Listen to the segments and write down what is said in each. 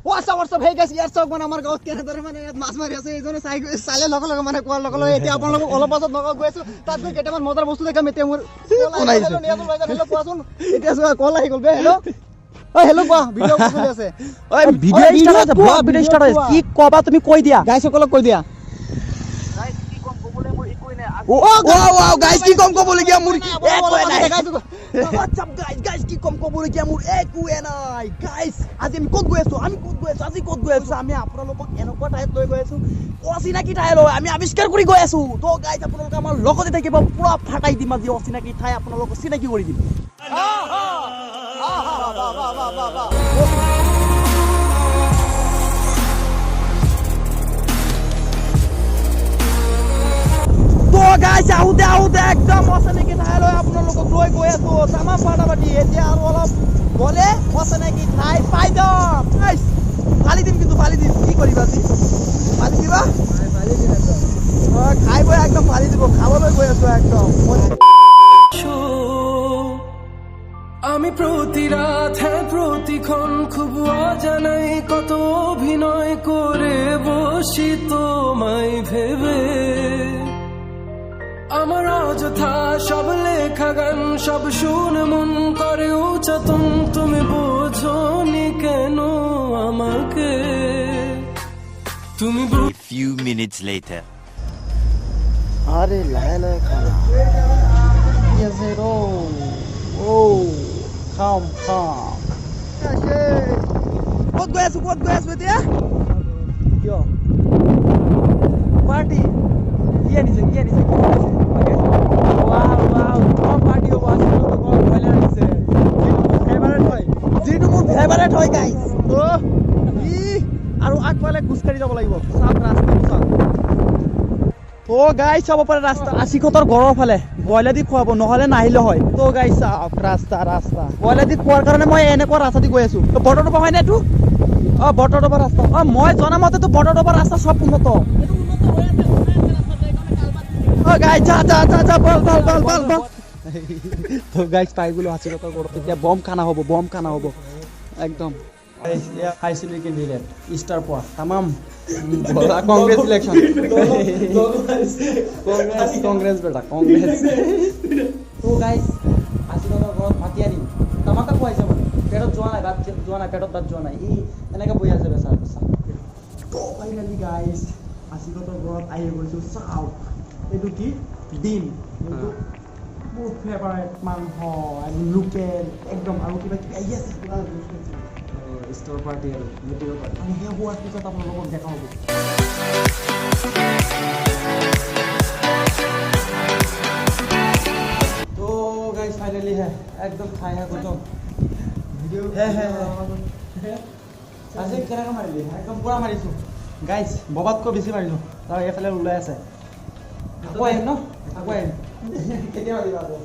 What's up, what's up, hey guys, ইয়াত চাওক, মানে আমাৰ গাঁৱত কেনেদৰে মানে ইয়াত মাছ মাৰি আছে এইজনে। চাই চালে লগে লগে, মানে কোৱাৰ লগে লগে। এতিয়া আপোনালোকক অলপ পাছত নগাঁও গৈ আছো, তাত গৈ কেইটামান মজাৰ বস্তু দেখাম। এতিয়া মোৰ কোন আহিছে? হেল্ল' কোৱাচোন। এতিয়া চোৱা, কল আহি গ'ল বে। হেল্ল', অ হেল্ল' কোৱা, ভিডিঅ' চলি আছে। ঐ, ভিডিঅ' ষ্টাৰ্ট হৈছে, ব্লগ ভিডিঅ' ষ্টাৰ্ট হৈছে। কি কবা তুমি, কৈ দিয়া। গাইজসকলক কৈ দিয়া। ও ৱাও গাইস, কি কম ক'বলগীয়া মোৰ একোৱে নাই। What's up guys? Guys, কি কম ক'বলগীয়া মোৰ একোৱে নাই। গাইস, আজি আমি ক'ত গৈ আছো? আমি ক'ত গৈ আছো? আজি ক'ত গৈ আছো? আমি আপোনালোকক এনেকুৱা ঠাইত লৈ গৈ আছো, অচিনাকি ঠাইলৈ আমি আৱিষ্কাৰ কৰি গৈ আছো। তো গাইজ, আপোনালোকে আমাৰ লগতে থাকিব, পুৰা ফাটাই দিম। আজি অচিনাকি ঠাই আপোনালোকক চিনাকি কৰি দিম। তো গাইজ, আহোঁতে আহোঁতে একদম অচিনাকি ঠাইলৈ আপোনালোকক লৈ গৈ আছো। তামাম ফাটাফাটি। এতিয়া আৰু অলপ গ'লে অচিনাকি ঠাই পাই যাম। গাইজ, ফালি দিম কিন্তু, ফালি দিম। কি কৰিবা আজি? ফালি দিবা? অ, খাই বৈ একদম ফালি দিব। খাবলৈ গৈ আছো একদম। আমি প্রতি রাত, হ্যাঁ প্রতিক্ষণ খুব অজানাই কত অভিনয় করে বসি তোমায় ভেবে। আমার অযথা সব লেখা গান সব শুনে মন করে উচাতন। তুমি বোঝনি কেন আমাকে? তুমি A few minutes later. আৰে, লাহে লাহে খানা কি আছে ৰ। ঔ, খাম খাম। ক'ত গৈ আছো? ক'ত গৈ আছো এতিয়া? কিয় পাৰ্টি? কি আনিছে? কি আনিছে? কি আনিছে? ৱাও ৱাও, পাৰ্টি হ'ব আজি। ব্ৰইলাৰ আনিছে, ফেভাৰেট হয়, যিটো মোৰ ফেভাৰেট হয় গাইজ। ই আৰু আগফালে খোজকাঢ়ি যাব লাগিব। চাওক, ৰাস্তাটো চাওক। তো গাইজ, চাব পাৰে ৰাস্তা, আশিকহঁতৰ ঘৰৰ ফালে ব্ৰইলাৰ দি খুৱাব, নহ'লে নাহিলে হয়। তো গাইজ, চাওক ৰাস্তা, ৰাস্তা ব্ৰইলাৰ দি খোৱাৰ কাৰণে মই এনেকুৱা ৰাস্তা দি গৈ আছো। বটদ্ৰৱা হয়নে এইটো? অ, বটদ্ৰৱা ৰাস্তা। অ, মই জনা মতেতো বটদ্ৰৱা ৰাস্তা চব উন্নত। অ গাইজ, যা যা যা যা, বল বল বল বল বল। তো গাইজ, পাই গ'লো আশিকহঁতৰ ঘৰত। এতিয়া বম খানা হ'ব, বম খানা হ'ব একদম। হাই ছেকেণ্ডেৰী কেণ্ডিডেট ষ্টাৰ পোৱা তামাম। কংগ্ৰেছ ইলেকশ্যন, কংগ্ৰেছ, কংগ্ৰেছ বেটা, কংগ্ৰেছ। তো গাইজ, আশিকহঁতৰ ঘৰত মাতি আনি তামাকা খুৱাইছে। মানে পেটত যোৱা নাই, ভাত যোৱা নাই, পেটত ভাত যোৱা নাই। ই এনেকৈ বহি আছে বেচাৰা বেচা। তো ফাইনেলি গাইজ, আশিকহঁতৰ ঘৰত আহি গৈছোঁ। চাওক, এইটো কি ডিম, এইটো মোৰ ফেভাৰেট মাংস, লোকেল একদম। আৰু কিবা কিবি আহি আছে। ষ্ট'ৰ পাৰ্টি আৰু মেট্ৰিকৰ পাৰ্টি। মানে শেষ হোৱাৰ পিছত আপোনালোকক দেখা হ'ব। তো গাইজ, ফাইনেলি হে একদম খাই হে খতম। হে হে হে, আজি কেনেকৈ মাৰিলি? একদম পূৰা মাৰিছোঁ গাইজ, ববাতকৈ বেছি মাৰিছোঁ। আৰু এইফালে ওলাই আছে। আকৌ আহিম ন? আকৌ আহিম। কেতিয়া মাৰিবা আকৌ?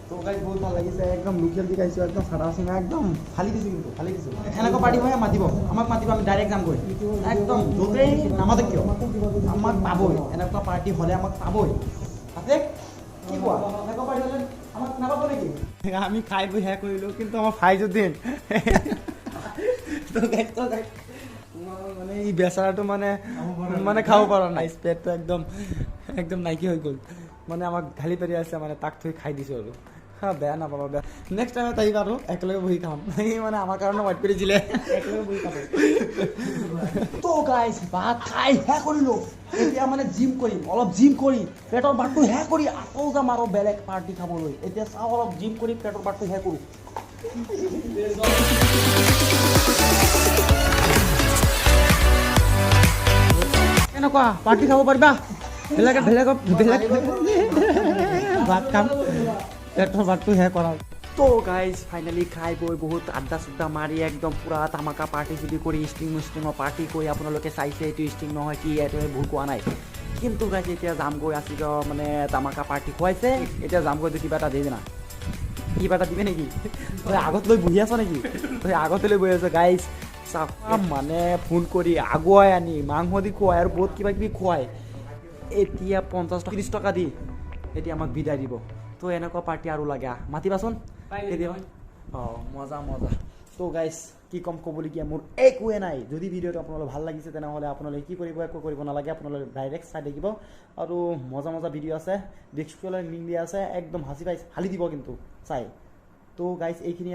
তো গাইজ, বহুত ভাল লাগিছে। একদম লোকেল দি খাইছোঁ, একদম চাদা চিঙা, একদম ফালি দিছোঁ কিন্তু, ফালি দিছোঁ। এনেকুৱা পাৰ্টি হয়, মাতিব আমাক, মাতিব, আমি ডাইৰেক্ট যামগৈ একদম। য'তেই নামাতে কিয়, আমাক পাবই। এনেকুৱা পাৰ্টি হ'লে আমাক পাবই। আছে কি কোৱা? এনেকুৱা পাৰ্টি হ'লে আমাক নাপাব নেকি? আমি খাই বৈ শেষ কৰিলোঁ, কিন্তু আমাৰ ফাইজুদ্দিন, তো গাইজ, মানে এই বেচাৰাটো মানে মানে খাব পৰা নাই। পেটটো একদম একদম নাইকিয়া হৈ গ'ল। মানে আমাক গালি পাৰি আছে, মানে তাক থৈ খাই দিছোঁ আৰু। হা, বেয়া নাপাবা, বেয়া। নেক্সট টাইমত আহিবা আৰু একেলগে বহি খাম। সি মানে আমাৰ কাৰণে ৱেইট কৰি দিলে, একেলগে বহি খাব। তো গাইজ, ভাত খাই শেষ কৰিলোঁ। এতিয়া মানে জিম কৰিম অলপ, জিম কৰি পেটৰ ভাতটো শেষ কৰি আকৌ যাম আৰু বেলেগ পাৰ্টি খাবলৈ। এতিয়া চাওঁ, অলপ জিম কৰি পেটৰ ভাতটো শেষ কৰোঁ। কেনেকুৱা পাৰ্টি খাব পাৰিবা? বেলেগ বেলেগ বেলেগ ভাত খাম, পেটৰ ভাতটো শেষ কৰা। তো গাইজ, ফাইনেলি খাই বৈ বহুত আড্ডা চাড্ডা মাৰি একদম পূৰা তামাকা পাৰ্টি চাৰ্টি কৰি, ষ্টিং মিষ্টিঙৰ পাৰ্টি কৰি, আপোনালোকে চাইছে, এইটো ষ্টিং নহয় কি, এইটো ভুল কোৱা নাই কিন্তু। গাইজ, এতিয়া যামগৈ। আছিক মানে তামাকা পাৰ্টি খুৱাইছে, এতিয়া যামগৈ। কিবা এটা দি না, কিবা এটা দিবি নেকি? তই আগত লৈ বহি আছ নেকি? তই আগতে লৈ বহি আছ। গাইজ চাওক, মানে ফোন কৰি আগুৱাই আনি মাংস দি খুৱাই আৰু বহুত কিবা কিবি খুৱাই এতিয়া 50 30 টকা দি এতিয়া আমাক বিদায় দিব। তো এনেকুৱা পাৰ্টি আৰু লাগে, মাতিবাচোন কেতিয়াবা। অঁ, মজা মজা। তো গাইজ কি ক'ম, ক'বলগীয়া মোৰ একোৱে নাই। যদি ভিডিঅ'টো আপোনালোকৰ ভাল লাগিছে, তেনেহ'লে আপোনালোকে কি কৰিব? একো কৰিব নালাগে, আপোনালোকে ডাইৰেক্ট চাই থাকিব আৰু মজা মজা ভিডিঅ' আছে। ডিছক্ৰিপশ্যনত লিংক দিয়া আছে। একদম হাসি পাই হালি দিব কিন্তু চাই। তো গাইজ, এইখিনি।